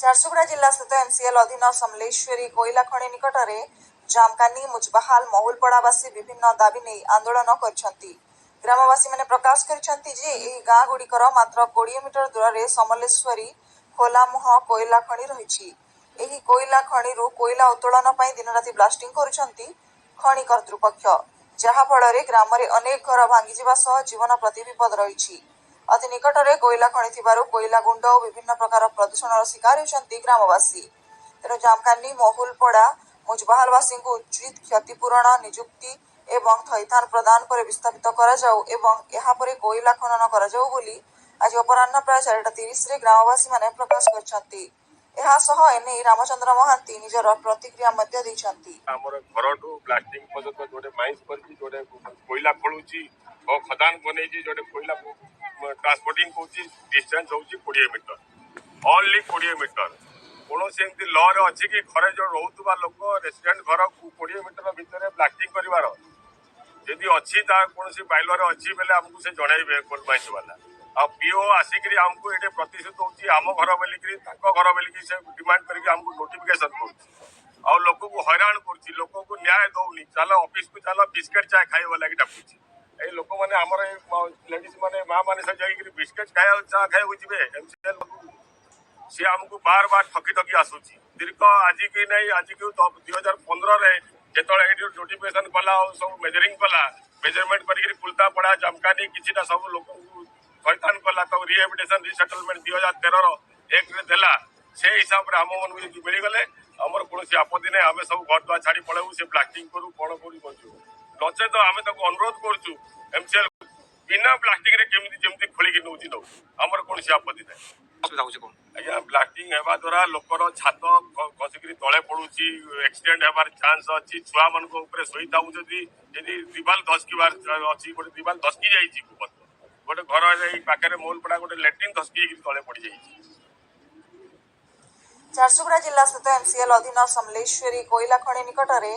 ଝାରସୁଗୁଡ଼ା ଜିଲ୍ଲା ସ୍ଥିତ ଏମ୍ସିଏଲ୍ ଅଧୀନ ସମଲେଶ୍ୱରୀ କୋଇଲା ଖଣି ନିକଟରେ ଜାମକାନି, ମୁଜବାହାଲ, ମହୁଲପଡ଼ାବାସୀ ବିଭିନ୍ନ ଦାବି ନେଇ ଆନ୍ଦୋଳନ କରିଛନ୍ତି। ଗ୍ରାମବାସୀମାନେ ପ୍ରକାଶ କରିଛନ୍ତି ଯେ ଏହି ଗାଁଗୁଡ଼ିକର ମାତ୍ର 20 ମିଟର ଦୂରରେ ସମଲେଶ୍ୱରୀ ଖୋଲାମୁହଁ କୋଇଲା ଖଣି ରହିଛି। ଏହି କୋଇଲା ଖଣିରୁ କୋଇଲା ଉତ୍ତୋଳନ ପାଇଁ ଦିନରାତି ବ୍ଲାଷ୍ଟିଂ କରୁଛନ୍ତି ଖଣି କର୍ତ୍ତୃପକ୍ଷ, ଯାହାଫଳରେ ଗ୍ରାମରେ ଅନେକ ଘର ଭାଙ୍ଗିଯିବା ସହ ଜୀବନ ପ୍ରତି ବିପଦ ରହିଛି। ଅତି ନିକଟରେ କୋଇଲା ଖଣି ଥିବାରୁ କୋଇଲା ଗୁଣ୍ଡ ଓ ବିଭିନ୍ନ ପ୍ରକାର ପ୍ରଦୂଷଣର ଶିକାର ହେଉଛନ୍ତି ଗ୍ରାମବାସୀ। ତେଣୁ ଜାମକାନି, ମହୁଲପଡ଼ା, ମୁଜବାହାଲବାସୀଙ୍କୁ ଉଚିତ କ୍ଷତିପୂରଣ, ନିଯୁକ୍ତି ଏବଂ ଥଇଥାନ ପ୍ରଦାନ ପରେ ବିସ୍ଥାପିତ କରାଯାଉ ଏବଂ ଏହାପରେ କୋଇଲା ଖନନ କରାଯାଉ ବୋଲି ଆଜି ଅପରାହ୍ନ ପ୍ରାୟ 4:30ରେ ଗ୍ରାମବାସୀମାନେ ପ୍ରକାଶ କରିଛନ୍ତି। ଏହା ସହ ଏନେଇ ରାମଚନ୍ଦ୍ର ମହାନ୍ତି ନିଜର ପ୍ରତିକ୍ରିୟା ମଧ୍ୟ ଦେଇଛନ୍ତି। ଆମର ଘରଠୁ ବ୍ଲାଷ୍ଟିଂ ପର୍ଯ୍ୟନ୍ତ ଯୋଉଟେ ମାଇନ୍ସ କରିଛି, ଯୋଉଟେ କୋଇଲା ଖୋଳୁଛି ଓ ଖଦାନ ବନେଇଛି, ଯୋଉଟେ କୋଇଲା ଟ୍ରାନ୍ସପୋର୍ଟିଂ କରୁଛି, ଡିଷ୍ଟାନ୍ସ ହଉଛି 20 ମିଟର, ଅନଲି 20 ମିଟର। କୌଣସି ଏମିତି ଲରେ ଅଛି କି ଘରେ ଯୋଉ ରହୁଥିବା ଲୋକ ରେସିଡେଣ୍ଟ ଘରକୁ 20 ମିଟର ଭିତରେ ବ୍ଲାଷ୍ଟିଂ କରିବାର? ଯଦି ଅଛି, ତା କୌଣସି ବାଇଲରେ ଅଛି ବେଲେ ଆମକୁ ସେ ଜଣେଇବେ କୋଲ ମାଇନ୍ସ ବାଲା। ଆଉ ପିଓ ଆସିକିରି ଆମକୁ ଏଠି ପ୍ରତିଶ୍ରୁତି ଦଉଛି, ଆମ ଘର ବୋଲିକିରି, ତାଙ୍କ ଘର ବୋଲିକି ସେ ଡିମାଣ୍ଡ କରିକି ଆମକୁ ନୋଟିଫିକେସନ କରୁଛି ଆଉ ଲୋକକୁ ହଇରାଣ କରୁଛି। ଲୋକକୁ ନ୍ୟାୟ ଦଉନି। ଚାଲ ଅଫିସକୁ ଚାଲ, ବିସ୍କେଟ ଚା ଖାଇବ ଲାଗି ଡାକୁଛି। ଏଇ ଲୋକମାନେ, ଆମର ଏଇ ଲେଡିଜ ମାନେ, ମା ମାନେ ସବୁ ଯାଇକିରି ବିସ୍କେଟ ଖାଇବା, ଚା ଖାଇବାକୁ ଯିବେ ଏମସିଏଲ ପାଖକୁ? ସିଏ ଆମକୁ ବାର ବାର ଠକି ଠକି ଆସୁଛି ଦୀର୍ଘ ଆଜିକି ନାଇଁ, ଆଜିକୁ 2015ରେ ଯେତେବେଳେ ଏଇଠି ନୋଟିଫିକେସନ କଲା ଆଉ ସବୁ ମେଜରିଂ କଲା, ମେଜରମେଣ୍ଟ କରିକିରି କୁଲତାପଡ଼ା, ଜାମକାନି କିଛିଟା ସବୁ ଲୋକଙ୍କୁ ଥଇଥାନ କଲା, ତାକୁ ରିହାବିଲିଟେସନ ରିସେଟଲମେଣ୍ଟ 2013ର 1ରେ ଦେଲା। ସେ ହିସାବରେ ଆମ ମାନଙ୍କୁ ଯଦି ମିଳିଗଲେ ଆମର କୌଣସି ଆପତ୍ତି ନାହିଁ। ଆମେ ସବୁ ଘର ଦ୍ୱାର ଛାଡ଼ି ପଳେଇବୁ। ସେ ବ୍ଲାଷ୍ଟିଂ କରୁ, କଣ କରୁ କରୁଛୁ। ନଚେତ ଆମେ ତାକୁ ଅନୁରୋଧ କରୁଛୁ, ଏମସିଏଲ ବିନା ବ୍ଲାଷ୍ଟିଂରେ କେମିତି ଯେମିତି ଖୋଳିକି ନଉଛି ନଉ, ଆମର କୌଣସି ଆପତ୍ତି ନାହିଁ। ଅସୁବିଧା ହଉଛି କଣ? ଆଜ୍ଞା, ବ୍ଲାଷ୍ଟିଂ ହେବା ଦ୍ୱାରା ଲୋକର ଛାତ ଖସିକିରି ତଳେ ପଡୁଛି, ଆକ୍ସିଡେଣ୍ଟ ହେବାର ଚାନ୍ସ ଅଛି। ଛୁଆ ମାନଙ୍କ ଉପରେ ଶୋଇଥାଉଛନ୍ତି, ଯଦି ଦିବାଲ ଧସକିବାର ଅଛି। ଗୋଟେ ଦିବାଲ ଧସକି ଯାଇଛି, ଗୋଟେ ଘର ଏଇ ପାଖରେ ମହୁଲପଡା ଗୋଟେ ଲାଟ୍ରିନ୍ ଧସକି ହେଇକି ତଳେ ପଡିଯାଇଛି। ଝାରସୁଗୁଡ଼ା ଜିଲ୍ଲା ସ୍ଥିତ ଏମ୍ସିଏଲ୍ ଅଧୀନ ସମଲେଶ୍ୱରୀ କୋଇଲା ଖଣି ନିକଟରେ